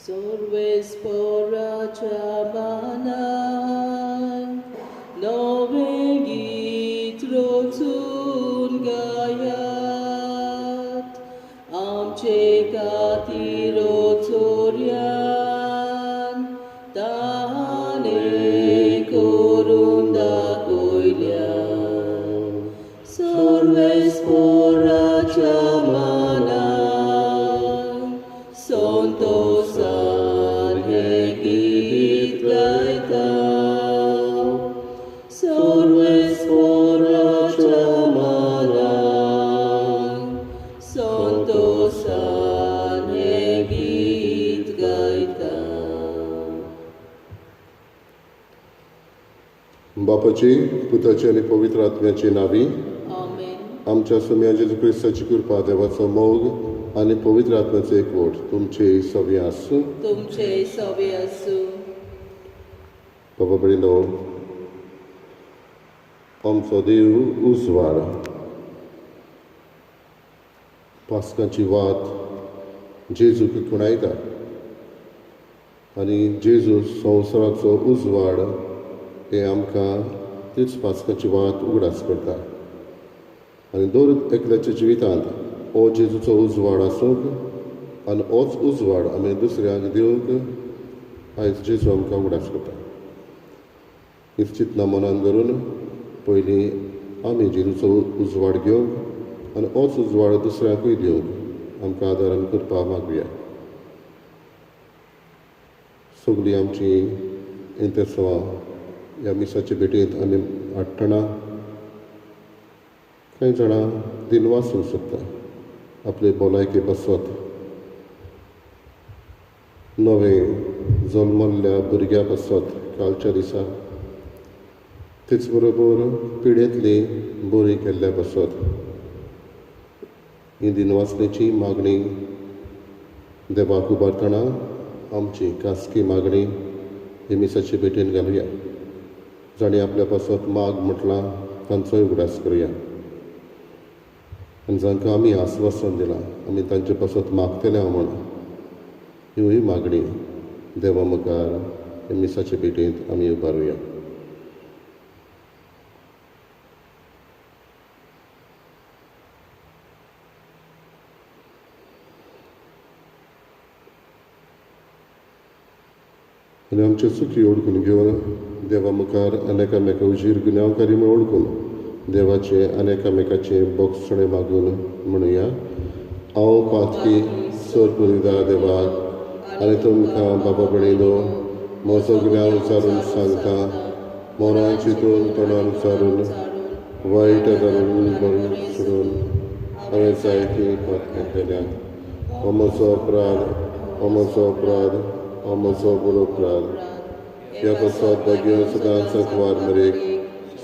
सर्वेस्पोराच्या मानान नवें गीत रचून गायात, आमचे खातीर चोरयान ताणें करून दाखयल्या. सर्वेस्पोराच्या मानान संतोसान हें गीत गायता. सर्वेस्पोराच्या मानान संतोसान हें गीत गायता. बापाची, पुताची आनी पवित्र आत्म्याची नावी. आमेन. आमच्या सोम्या जेजू क्रिस्ताची कृपा, देवाचो मोग आनी पवित्र आत्म्याचो एकवट तुमचे सवे आसूं. तुमचे सवे आसूं. बाबा भयणीनो, आमचो देव उजवाड. पास्काची वात जेजूक खुणायता आनी जेजू संवसाराचो उजवाड हे आमकां तीच पास्काची वात उगडास करता. आनी दर एकल्याच्या जिवितांत हो जेजूचो उजवाड आसूंक आनी होच उजवाड आमी दुसऱ्यांक दिवंक आयज जेजू आमकां उगडास करता. हीच चिंतना मनान धरून पयलीं आमी जेजूचो उजवाड घेवंक आनी होच उजवाड दुसऱ्यांकूय दिवंक आमकां आदार आनी कृपा मागुया. सगळीं आमची इंतेसांवां ह्या मिसाचे भेटेंत आमी हाडटना कांय जाणां दिनवासूंक सोदता आपले भलायके पासत, नवें जल्मल्ल्या भुरग्या पासत कालच्या दिसा, तेच बरोबर पिडेंतली बरी केल्ल्या पासत. ही दिनवासनेची मागणी देवाक उबारतना आमची खासगी मागणी हे मिसाचे भेटेन घालुया. जांणी आपल्या पासत माग म्हटलां तांचोय उगडास करुया आनी जांकां आमी आस्वासन दिलां आमी तांचे पासत मागतले हांव म्हूण, हिवूय मागणी देवा मुखार हे मिसाचे भेटेंत आमी उबारुया. आनी आमच्यो चुकी ओळखून घेवन देवा मुखार आनी एकामेका उजीर गुन्यांवकारी म्हूण ओळखून देवाचें आनी एकामेकाचें बोगसणें मागून म्हणुया. हांव पातकी सर पुरिदा देवाक आनी तुमकां बाबा भयणीनो म्हजो गुन्यांव विचारून सांगता. मनान चिंतून तोंडान विचारून वायट धरून बरें सोडून हांवें जायतीं पातकां केल्यात. हो म्हजो अपराध, हो म्हजो अपराध, हो म्हजो व्हड अपराध. ह्या पासत भाग्य सदांच सांकवार मरेक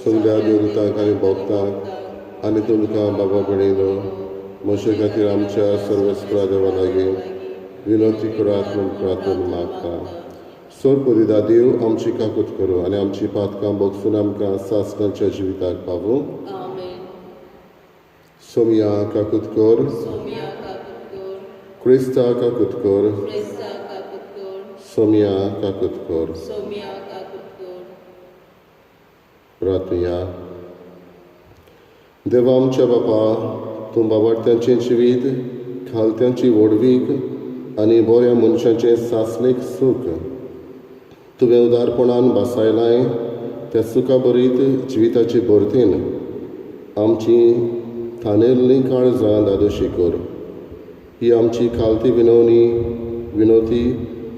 सगल्या देवदूतांक आनी भक्तांक आनी तुमकां बाबा भयणीनो म्हजे खातीर आमच्या सर्वेस्परा देवा लागीं विनवती करात म्हूण प्रार्थना मागता. सर पुरिदा देव आमची काकूत करूं आनी आमची पातकां भोगसून आमकां सासणाच्या जिविताक पावूं. आमेन. सोमया काकूत कर. सोमया काकूत कर. क्रिस्ता काकूत कर. क्रिस्ता काकूत कर. सोमया काकूत कर. सोमया काकूत कर. प्रार्थया. देवा आमच्या बापा, तूं बाबार्थ्यांचें जिवीत, खालत्यांची व्हडवीक आनी बऱ्या मनशाचें सासणीक सूख तुवें उदारपणान भासायलांय. त्या सुखा भरीत जिविताचे भरतेन आमची थानेल्लीं काळजां दादोशी कर. ही आमची खालती विनवती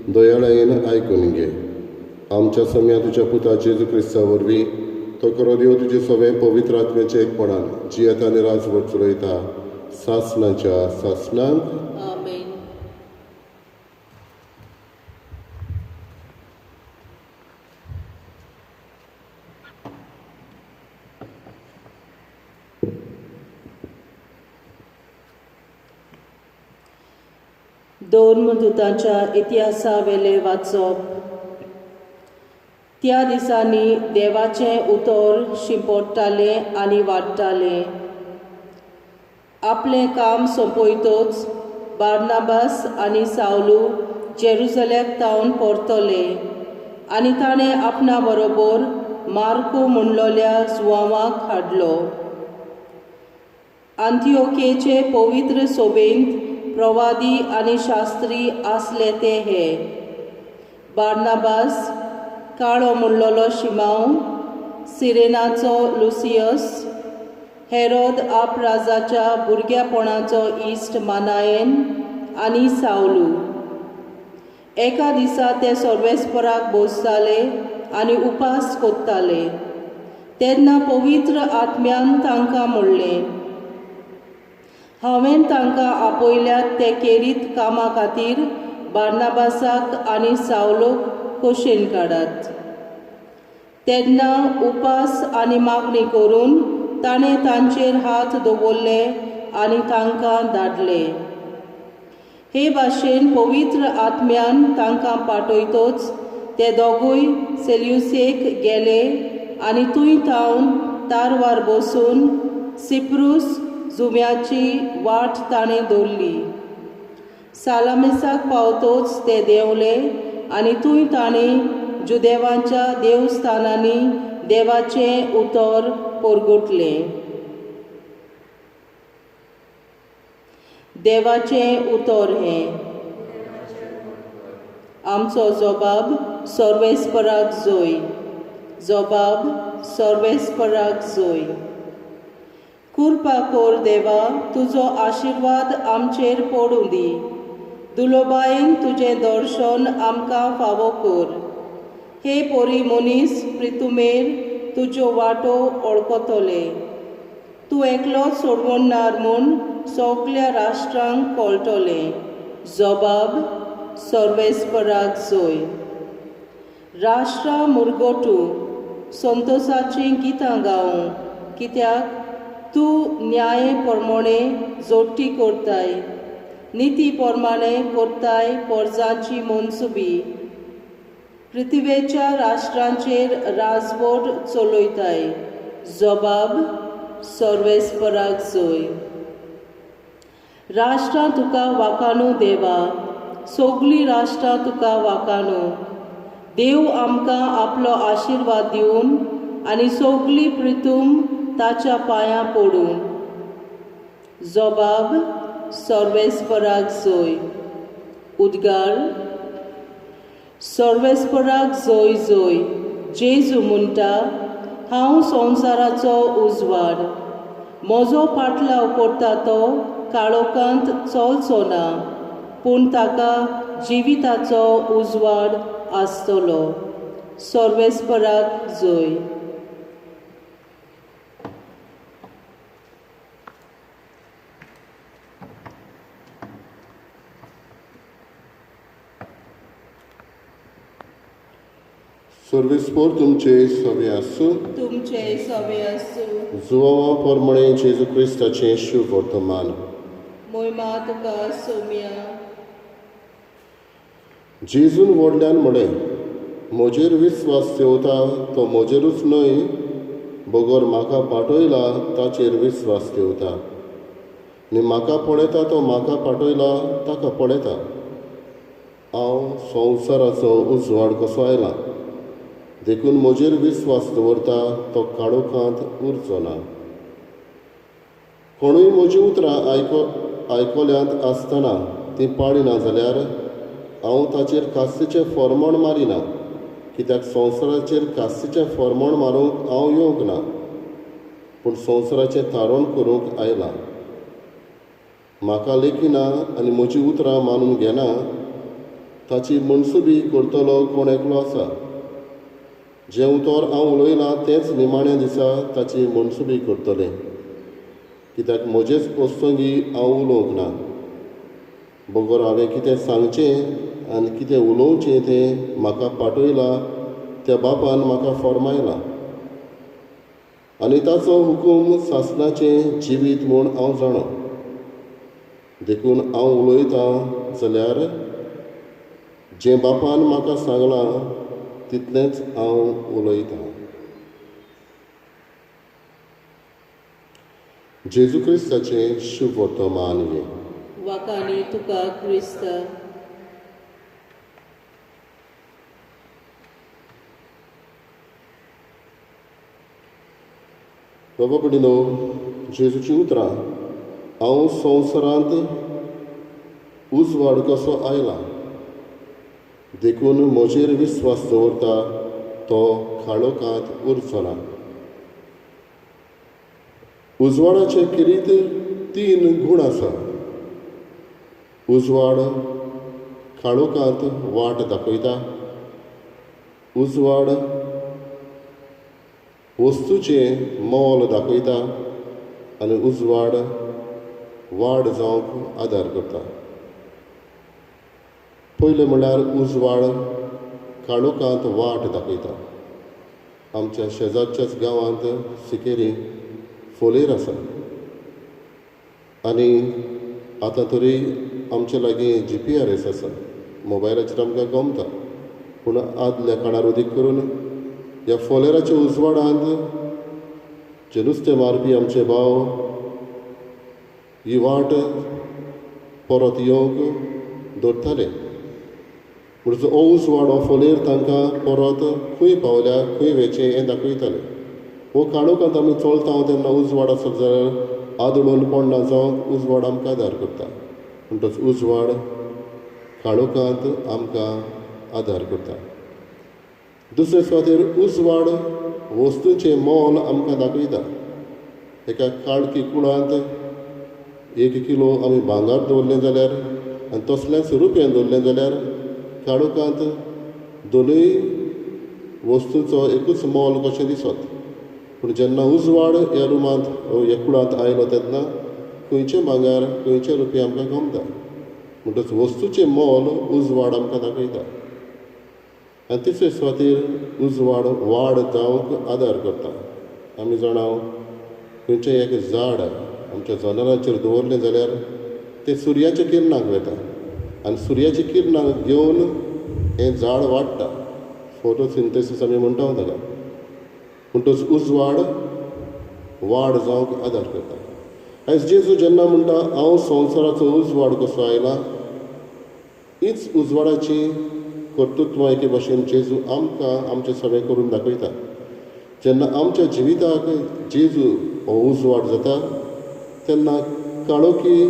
दयाळायेन आयकून घे. आमच्या सम्या तुज्या पुता जेजू क्रिस्ता वरवीं तो खरो देव तुजे सगळें पवित्र आत्म्याचें एकपणान जियेता आनी राजवट चलयता सासणाच्या सासणाक. आमेन. दोन दुतांच्या इतिहासावेलें वाचप. त्या दिसांनी देवाचें उतर शिंपडटालें आनी वाडटालें. आपलें काम सोंपयतच बार्नाबास आनी सावलू जेरुजलेक तावन परतले आनी ताणें आपणा बरोबर मार्को म्हणलोल्या जुवांवाक हाडलो. आंतिओकेचे पवित्र सोबेंत प्रवादी आनी शास्त्री आसले ते हे: बार्नाबास, काळो म्हणलोलो शिमांव, सिरेनाचो लुसियस, हेरोद आपराजाच्या भुरग्यापणाचो इश्ट मानायन आनी सावलू. एका दिसा ते सर्वेस्पराक बसताले आनी उपास कोत्ताले. तेन्ना पवित्र आत्म्यान तांकां म्हणलें, हांवें तांकां आपयल्यात ते केरीत कामा खातीर बार्नाबासाक आनी सावलोक कोशेन काडात. तेन्ना उपास आनी मागणी करून ताणें तांचेर हात दवरले आनी तांकां धाडले. हे भाशेन पवित्र आत्म्यान तांकां पाठयतोच ते दोगूय सेल्युसेक गेले आनी थंय थावन तारवार बसून सिप्रूस जुंव्याची वाट ताणें दवरली. सालामिसाक पावतोच ते देंवले आनी थंय ताणें जुदेवांच्या देवस्थानांनी देवाचें उतर परगटलें. देवाचें उतर हें. आमचो जबाब सर्वेस्पराक जोय. जबाब सर्वेस्पराक जोय. कृपा कर देवा, तुजो आशिर्वाद आमचेर पडूं दी. दुलोबायेन तुजें दर्शन आमकां फावो कर. हे पोरी मनीस प्रितुमेर तुज्यो वाटो वळखतले. तूं एकलोच सोडवणणार म्हूण सगल्या राष्ट्रांक कळटलें. जबाब सर्वेस्पराक जोय. राष्ट्रां मुरगटू संतोसाचीं गितां गावूं, कित्याक तूं न्याय प्रमाणे जोडटी करताय, निती प्रमाणे करताय पोरजांची मनसुबी. पृथ्वेच्या राष्ट्रांचेर राजवट चलयताय. जबाब सर्वेस्पराक जोय. राष्ट्रां तुका वाकाणू देवा, सगळीं राष्ट्रां तुका वाकाणू. देव आमकां आपलो आशिर्वाद दिवन आनी सगळीं प्रितूम ताच्या पांयां पडूं. जबाब सर्वेस्पराक जोय. उद्गार सर्वेस्पराक जोय जोय. जेजू म्हणटा, हांव संवसाराचो उजवाड. म्हजो पाटलाव करता तो काळोखांत चलचो ना, पूण ताका जिविताचो उजवाड आसतलो. सर्वेस्पराक जोय. सर्वेस्पर तुमचे सवे आसूं. तुमचे सवे आसूं. जुवावा प्रमाणे जेजू क्रिस्ताचें शुभ वर्तमान. मोहिमा तुका सोम्या. जेजून व्हडल्यान म्हळें, म्हजेर विस्वास ठेवता तो म्हजेरूच न्हय, बगर म्हाका पाठयला ताचेर विस्वास ठेवता. आनी म्हाका पळयता तो म्हाका पाठयला ताका पळयता. हांव संवसाराचो उजवाड कसो आयला, देखून म्हजेर विस्वास दवरता तो काळोखांत उरचो ना. कोणूय म्हजीं उतरां आयकल्यांत आसतना तीं पाळिना जाल्यार हांव ताचेर कास्तीचें फॉर्मोण मारिना, कित्याक संवसाराचेर कास्तीचें फॉर्मोण मारूंक हांव येवंक ना, पूण संवसाराचें थारोवण करूंक आयलां. म्हाका लेखिना आनी म्हजीं उतरां मानून घेना ताची मनसुबी करतलो कोण एकलो आसा. जें उतर हांव उलयलां तेंच निमाण्या दिसा ताची मनसुबी करतलें, कित्याक म्हजेच वस्तुंगी हांव उलोवंक ना, बगर हांवें कितें सांगचें आनी कितें उलोवचें तें म्हाका पाठयलां त्या बापान म्हाका फॉर्मायलां. आनी ताचो हुकूम सासणाचें जिवीत म्हूण हांव जाणा. देखून हांव उलयतां जाल्यार जें बापान म्हाका सांगलां तितलेंच हांव उलयतां. जेजू क्रिस्ताचें शुभ वर्तमान हें. वाकाणी तुका क्रिस्त. बाबा भयणीनो, जेजूची उतरां, हांव संवसारांत उजवाड कसो आयला, देखून म्हजेर विस्वास दवरता तो काळोखांत उरचो ना. उजवाडाचे खेरीत 3 गूण आसा. उजवाड काळोखांत वाट दाखयता, उजवाड वस्तूचें मोल दाखयता आनी उजवाड वाड जावंक आदार करता. पयलें म्हणल्यार उजवाड काळोखांत वाट दाखयता. आमच्या शेजारच्याच गांवांत सिकेरी फोलेर आसा आनी आतां तरी आमचे लागीं GPRS आसा, मोबायलाचेर आमकां गमता. पूण आदल्या काळार उदीक करून ह्या फोलेराच्या उजवाडांत जे नुस्तें मारपी आमचे भाव ही वाट परत येवंक दवरताले. म्हणटच हो उजवाड, हो फोलेर तांकां परत खंय पावल्या, खंय वेचें हें दाखयतालें. हो काळोखांत आमी चलता तेन्ना उजवाड आसत जाल्यार आदळून पडना जावंक उजवाड आमकां आदार करता. म्हणटच उजवाड काळोखांत आमकां आदार करता. दुसरे सुवातेर उजवाड वस्तूचें मोल आमकां दाखयता. एका काळखी कुळांत 1 किलो आमी भांगर दवरलें जाल्यार आनी तसलेंच रुपें दवरलें जाल्यार काळोखांत दोनूय वस्तूचो एकूच मोल कशें दिसत. पूण जेन्ना उजवाड ह्या रुमांत ह्या कुळांत आयलो तेन्ना खंयचें भांगर खंयचें रुपें आमकां गमता. म्हणटच वस्तूचें मोल उजवाड आमकां दाखयता. आनी तिसरे सुवातेर उजवाड वाड जावंक आदार करता. आमी जाणा खंयचें एक झाड आमच्या जनावरांचेर दवरलें जाल्यार तें सुर्याच्या किरणाक वेता आनी सुर्याची किरणां घेवन हें झाड वाडटा. फोटोसिंथेसीस आमी म्हणटा ताका. म्हणटच उजवाड वाड जावंक आदार करता. आयज जेजू जेन्ना म्हणटा हांव संवसाराचो उजवाड कसो आयला, हीच उजवाडाची कर्तृत्वां एके भाशेन जेजू आमकां आमचें सगळें करून दाखयता. जेन्ना आमच्या जिविताक जेजू हो उजवाड जाता तेन्ना काळोखी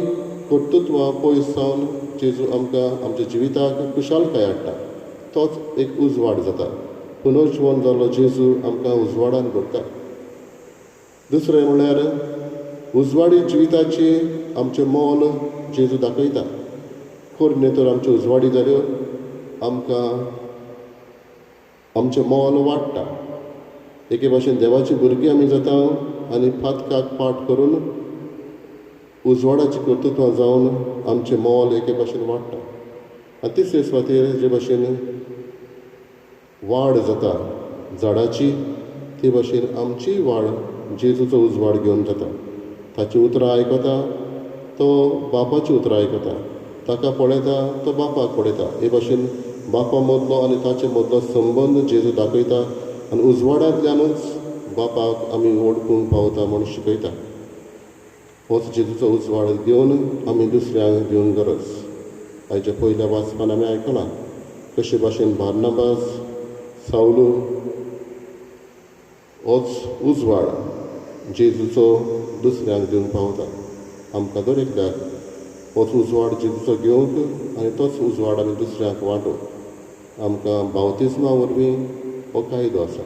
कर्तृत्वां पयस जावन जेजू आमकां आमच्या जिविताक खुशालकाय हाडटा. तोच एक उजवाड जाता. पुनर्जिवन जाल्लो जेजू आमकां उजवाडान भरता. दुसरें म्हणल्यार उजवाडी जिविताची आमचें मोल जेजू दाखयता. खरें न्हय तर आमच्यो उजवाडी जाल्यो आमकां आमचें मोल वाडटा. एके भाशेन देवाची भुरगीं आमी जाता आनी पातकाक पाठ करून उजवाडाची कर्तृत्वां जावन आमचें मोल एके भाशेन वाडटा. आनी तिसरे सुवातेर जे भाशेन वाड जाता झाडाची, ते भाशेन आमची वाड जेजूचो उजवाड घेवन जाता. ताची उतरां आयकता तो बापाची उतरां आयकता, ताका पळयता तो बापाक पळयता. हे भाशेन बापा मदलो आनी ताचे मदलो संबंद जेजू दाखयता आनी उजवाडांतल्यानूच बापाक आमी वळखूंक पावता म्हूण शिकयता. होच जेजूचो उजवाड घेवन आमी दुसऱ्यांक दिवंक गरज. आयच्या पयल्या वाचपान आमी आयकलां कशे भाशेन बार्नाबास सावलू होच उजवाड जेजूचो दुसऱ्यांक दिवंक पावता. आमकां दर एकल्याक होच उजवाड जेजूचो घेवंक आनी तोच उजवाड आमी दुसऱ्यांक वांटूंक. आमकां बावतिज्मा वरवीं हो कायदो आसा.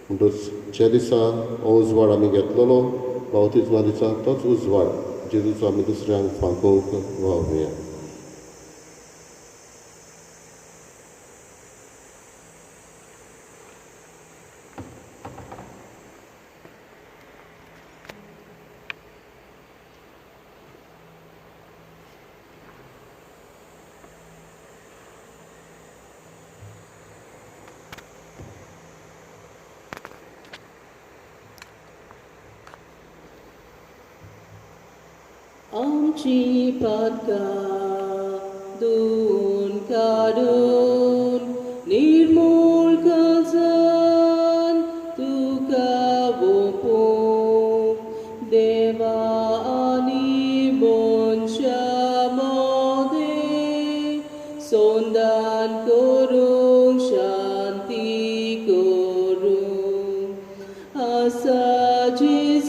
म्हणटच ज्या दिसा हो उजवाड आमी घेतलेलो बावतिज्मा दिसा तोच उजवाड जेजूचो आमी दुसऱ्यांक फांकोवंक वावरुया. आमची पातकां धुवन काडून निर्मूल करचन तुका ओंपूंक देवा आनी मनशा मदें संदान करूंक शांती करूंक आसा जेजू.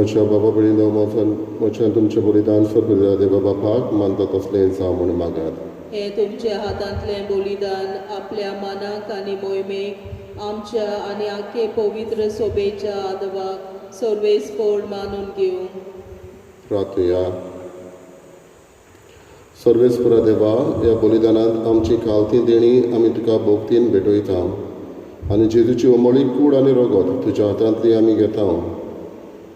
म्हज्या बाबा भयणीनो, म्हज्यान तुमचें बलिदान सर्व देवा बापाक मानता तसलें जावं म्हूण मागात. हें तुमच्या हातांतलें बलिदान आपल्या मनाक आनी मोहिमेक आमच्या आनी आख्खे पवित्र सोबेच्या आदवाक सर्वेस्पोर मानून घेवं. प्रार्थया. सर्वेस्परा देवा, ह्या बलिदानांत आमची खालती देणी आमी तुका भोक्तीन भेटयता आनी जेजूची उमळी कूड आनी रगत तुज्या हातांतली आमी घेता.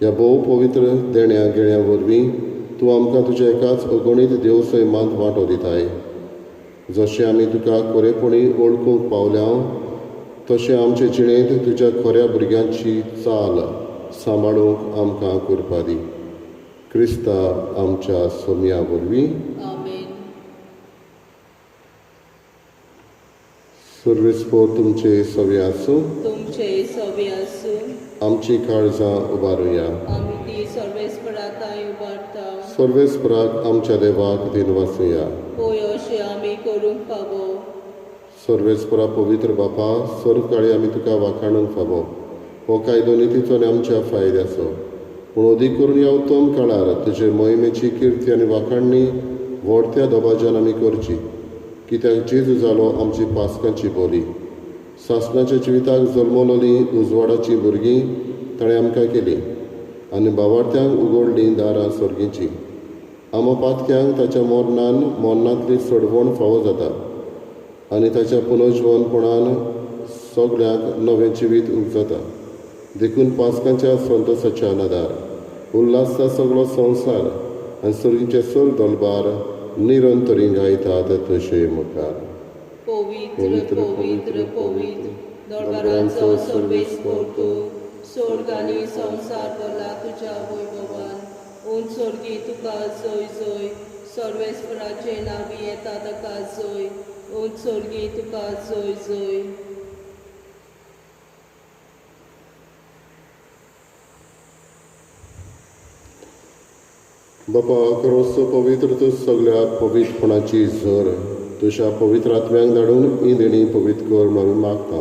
ह्या भोव पवित्र देण्या घेण्या वरवीं तूं आमकां तुज्या एकाच अगणीत देव सैमांत वांटो दिताय. जशें आमी तुका खरेपणी वळखूंक पावल्या तशें आमचे जिणेंत तुज्या खऱ्या भुरग्यांची चाल सांबाळूंक आमकां कृपा दी. क्रिस्ता आमच्या सोमया वरवीं. आमेन. सर्वेस्पोर तुमचे सवे आसूं. तुमचे सवे आसूं. आमची काळजां उबारुया. आमी ती सर्वेस्पराक उबारता. सर्वेस्पराक आमच्या देवाक दिनवासुया. पळय अशें आमी करूंक फावो. सर्वेस्परा पवित्र बापा, सर्व काळी आमी तुका वाखाणूंक फावो. हो कायदो नितीचो आनी आमच्या फायद्याचो, पूण अदीक करून ह्या उत्तम काळार तुजे मोहिमेची किर्ती आनी वाखाणणी व्हडत्या दबाज्यान आमी करची. कित्याक जेजू जालो आमची पास्कांची बोली. सासणाच्या जिविताक जल्मलोली उजवाडाची भुरगीं ताणें आमकां केली आनी बावार्थ्यांक उगडलीं दारां सर्गीची. आमा पातक्यांक ताच्या मरणान मरणांतली सोडवण फावो जाता आनी ताच्या पुनर्जिवनपणान सगळ्यांक नवें जिवीत उपजता. देखून पास्कांच्या संतोसाच्या नादार उल्हासता सगळो संवसार आनी सर्गीचे सर्व दलबार निरंतरी गायतात तुजे मुखार. पवित्र पवित्र पवित्र दरबारांचो सर्वेस्पोर तूं, स्वर्ग आनी संवसार भरला तुज्या वैभवान. उंच स्वर्गी तुका जय जय. सर्वेस्पराचे नांवी येता ताका जय. उंच स्वर्गी तुका जय जय. बापा, क्रोस पवित्र तूं सगळ्या पवित्रपणाची झर तुज्या पवित्र आत्म्यांक धाडून ही देणी पवित्र कर म्हणून आमी मागता.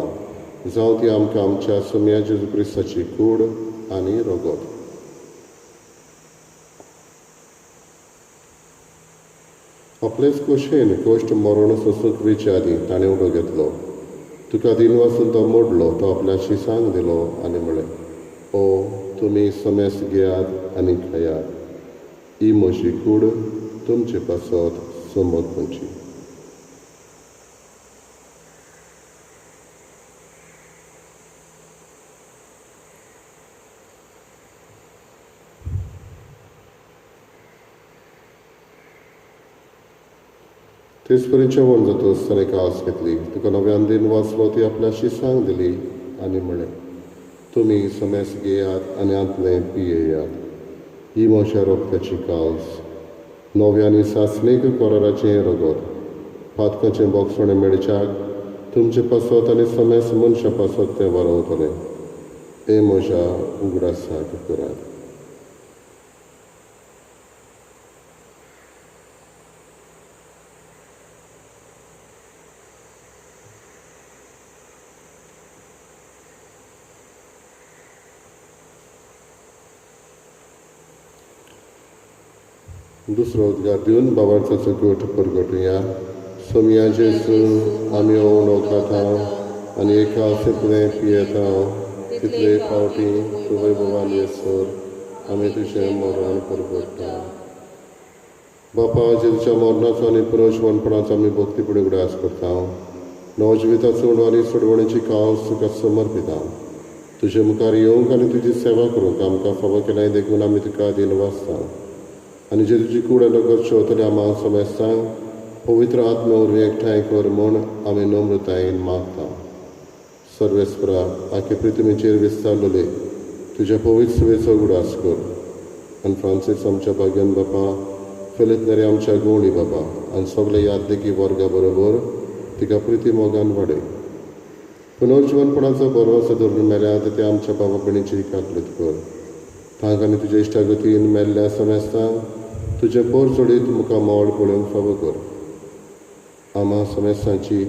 जावं ती आमकां आमच्या सोम्या जेजू क्रिस्ताची कूड आनी रगत. आपलेच खोशयेन कश्ट मरण सोंसूंक वेचे आदीं ताणें उडो घेतलो. तुका दिनवासून तो मोडलो. तो आपल्या शिसांक दिलो आनी म्हळें, ओ तुमी समेस घेयात आनी खायात. ही म्हजी कूड तुमचे पासत समर्पणची. तेच परी जेवण जातच ताणें कास घेतली. तुका नव्यान दिन वाचलो. ती आपल्या शिसांक दिली आनी म्हळें, तुमी समेस घेयात आनी आंतलें पियेयात. ही म्हज्या रोगताची कास, नव्या आनी सासणीक कराराचें रगत. पातकाचें बोगसणें मेळच्याक तुमचे पासत आनी समेस मनशां पासत तें वारोवतलें. हें म्हज्या उगडासाक करात. दुसरो उद्गार दिवन बाबार्थाचो गोठ परगटुया. सोमया जेजू, आमी ओवणो खाता आनी एका तितलें पियेता तितले फावटी तूं वैभवान येसर आमी तुजें मरण परगट्टा. बापा, जेजूच्या मरणाचो आनी पुनर्जिवनपणाचो आमी भक्तीपणी उगडास करता. नवजिविताचो उणो आनी सोडवणेची कास तुका समर्पिता. तुजे मुखार येवंक आनी तुजी सेवा करूंक आमकां फावो केलाय देखून आमी तुका दिनवासता. आनी जेजूची कूड आनी रगत शेवतले आमा समेस्तांक पवित्र आत्म्या वरवीं एकठांय कर म्हूण आमी नम्रतायेन मागता. सर्वेस्परा, आखे पृथ्वीचेर विस्तारलेले तुज्या पवित्र सेवेचो उगडास कर. आनी फ्रांसीस आमच्या भाग्यान बापा, फिलीप नेरी आमच्या गवळी बाबा आनी सगळे याद वर्गा बरोबर तिका प्रिती मोगान वाडय. पुनर्जिवनपणाचो भरवंसो धरून मेल्या ते आमच्या बाबा भयणीची काकलूत कर. तांकां आनी तुज्या इश्टागतीन मेल्ल्या समेस्तांक तुजें पोर जोडीत मुखार मोड पळोवंक फावो कर. आमा समेस्तांची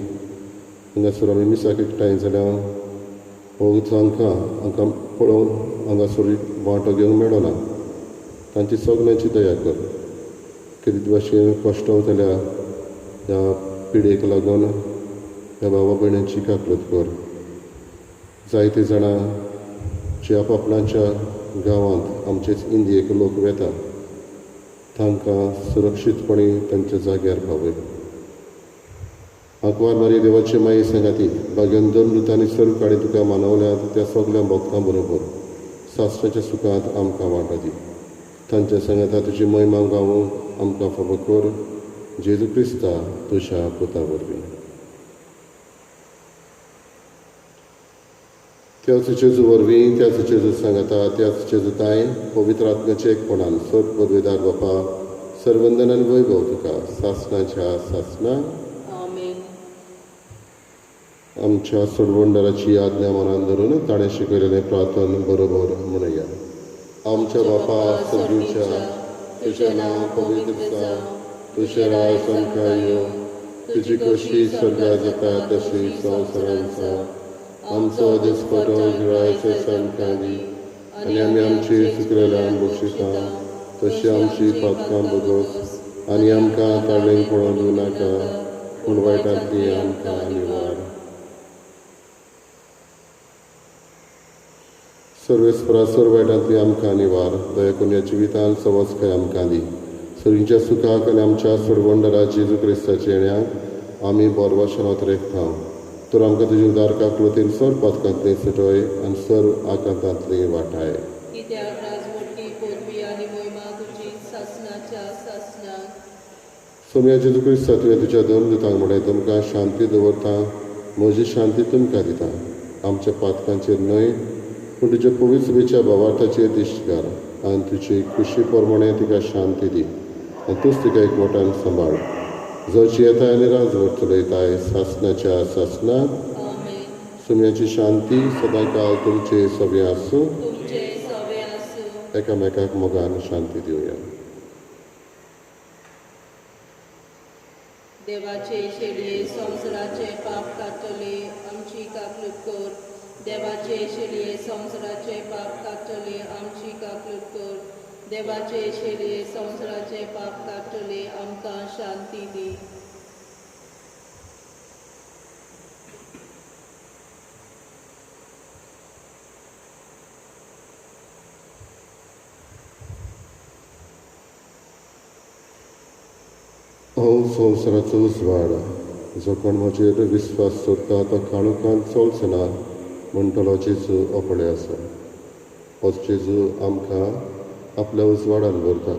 हांगासर आमी मिसाक एकठांय जाल्या हो तांकां हांकां पळोवन हांगासर वांटो घेवंक मेळना तांची सगल्यांची दया कर. कितें भाशेन कश्टवतल्या ह्या पिडेक लागून ह्या भावा भयणांची काकलूत कर. जायते जाणां जे आपणाच्या गांवांत आमचेच इंडियेक लोक वेता तांकां सुरक्षीतपणी तांच्या जाग्यार पावय. आंकवार मारी देवाचे माये सांगाती भाग्यान दोन दुतांनी सर्व काडी तुका मानवल्यात त्या सगल्या भक्तां बरोबर सासणाच्या सुखांत आमकां वांटो दी. तांच्या सांगाता तुजी महिमा गावूंक आमकां फावो कर, जेजू क्रिस्ता तुज्या पुता वरवीं. त्याच जेजू वरवीं, त्याच जेजू सांगाता, त्याच जेजूताय पवित्र आत्म्याचे एकपणान सर्व पदवेदार बापा सर्वंदनान वैभव तुका सासणाच्या सासणा. आमच्या सोडवणदाराची आज्ञा मनान धरून ताणें शिकयलेलें प्रार्थन बरोबर म्हणुया. आमच्या बापा सर्गीच्या, तुजें नांव पवित्र जावं, तुजें राज आमकां येवं, तुजी खोशी स्वर्गार जाता तशी संवसारांत जावं. आमचो दिसपटो गिरायचो आमकां दी आनी आमी आमची चुकलेल्यान बक्षिता तशी आमची पातकां भोगोस आनी आमकां ताळेक पळोवन दिवं नाका, पूण वायटांतली आमकां निवार. सर्वेस्परा सर्व वायटांतली आमकां निवार, दया करून ह्या जिवितांत सवस्काय आमकां दी. सर्गीच्या सुखाक आनी आमच्या सोडवणदारा जेजू क्रिस्ताच्या येण्याक आमी बोरवाशनात रेखता. तर आमकां तुजी उदार काकलुतीन सर्व पातकांतली सुटय आनी सर्व आकांतांतली वाटाय. सोम्या जेजू क्रिस्ता, तुवें तुज्या दोन दुतांक म्हणलें, तुमकां शांती दवरता, म्हजी शांती तुमकां दिता. आमच्या पातकांचेर न्हय पूण तुज्या पवित्र सभेच्या भावार्थाचेर दिश्ट घाल आनी तुजी खुशी प्रमाणे तिका शांती दी आनी तूंच तिका एकवटान सांबाळ, जो जियेताय आनी राजवट चलयताय सासणाच्या सासणा. सुम्याची शांती सदांकाल तुमचे सगळें आसूं. एकामेकाक मोगान शांती दिवया. देवाचे शेळये संवसाराचे पाप काडटले आमची काकलूत कर. देवाचे शेळये संवसाराचे पाप काडटले आमची काकलूत कर. देवाचे शेळये संवसाराचे पाप काडटले आमकां शांती दी. हांव संवसाराचो उजवाड, जो कोण म्हजेर विस्वास दवरता तो काळोखांत चलचो ना म्हणटलो जेजू अपळे आसा. हो जेजू आमकां आपल्या उजवाडान व्हरता,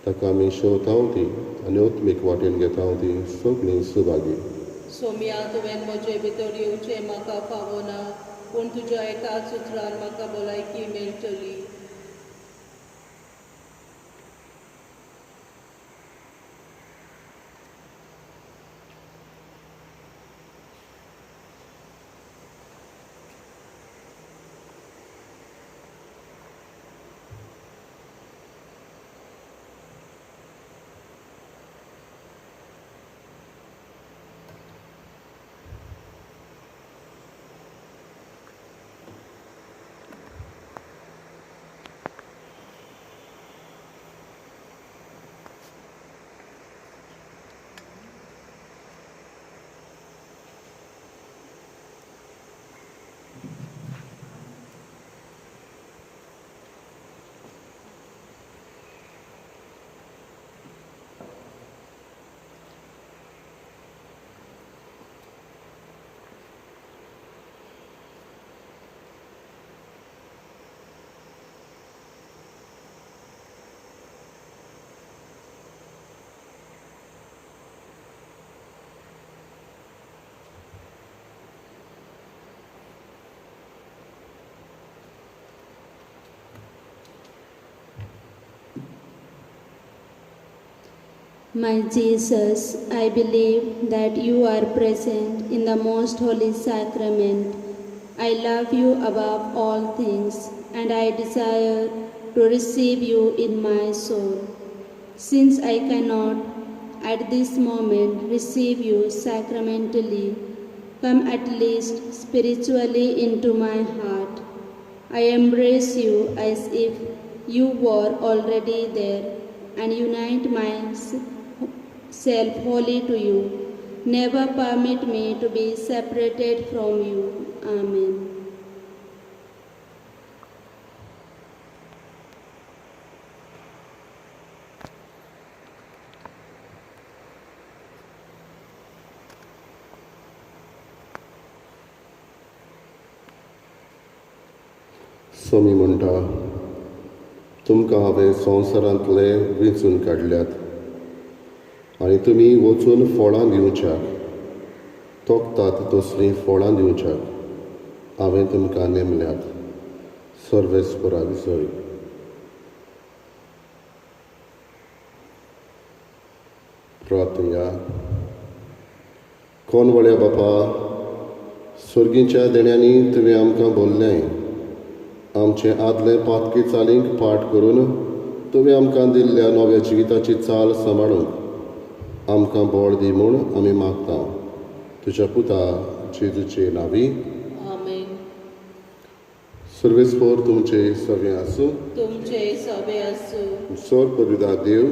ताका आमी शेवताव ती आनी ओत्मीक वाटेन घेता ती सगळीं सुभागी. सोम्या, तुवें म्हजे भितर येवचें म्हाका फावना, पूण तुज्या एकाच उतरान म्हाका भलायकी मेळटली. My Jesus, I believe that you are present in the most holy sacrament. I love you above all things, and I desire to receive you in my soul. Since I cannot at this moment receive you sacramentally, come at least spiritually into my heart. I embrace you as if you were already there, and unite myself wholly to you. Never permit me to be separated from you. Amen. स्वामी म्हणटा, तुमकां हांवें संवसारांतले वेंचून काडल्यात आनी तुमी वचून फळां दिवच्याक, तोखतात तसलीं फळां दिवच्याक हांवें तुमकां नेमल्यात. सर्वेस्पराक जय. प्रार्थया. कोण व्हडल्या बापा, सर्गीच्या देण्यांनी तुवें आमकां बोल्लें. आमचे आदले पातकी चालींक पाठ करून तुवें आमकां दिल्ल्या नव्या जिविताची चाल सांबाळूंक आमकां बळ दी म्हूण आमी मागता. तुज्या पुता जेजूचे नांवी आमेन. सर्वेस्पर तुमचे सगळे आसूं. तुमचे सगळे आसूं. सर पवित्र देव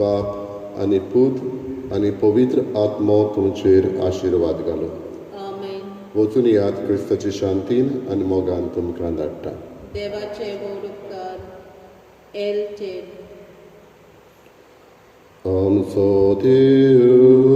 बाप आनी पूत आनी पवित्र आत्मो तुमचेर आशिर्वाद घालूं. आमेन. वचून याद क्रिस्ताचे शांतीन आनी मोगान तुमकां धाडटा. देवाचे व्हड उपकार. एल चेर. आमचो देव.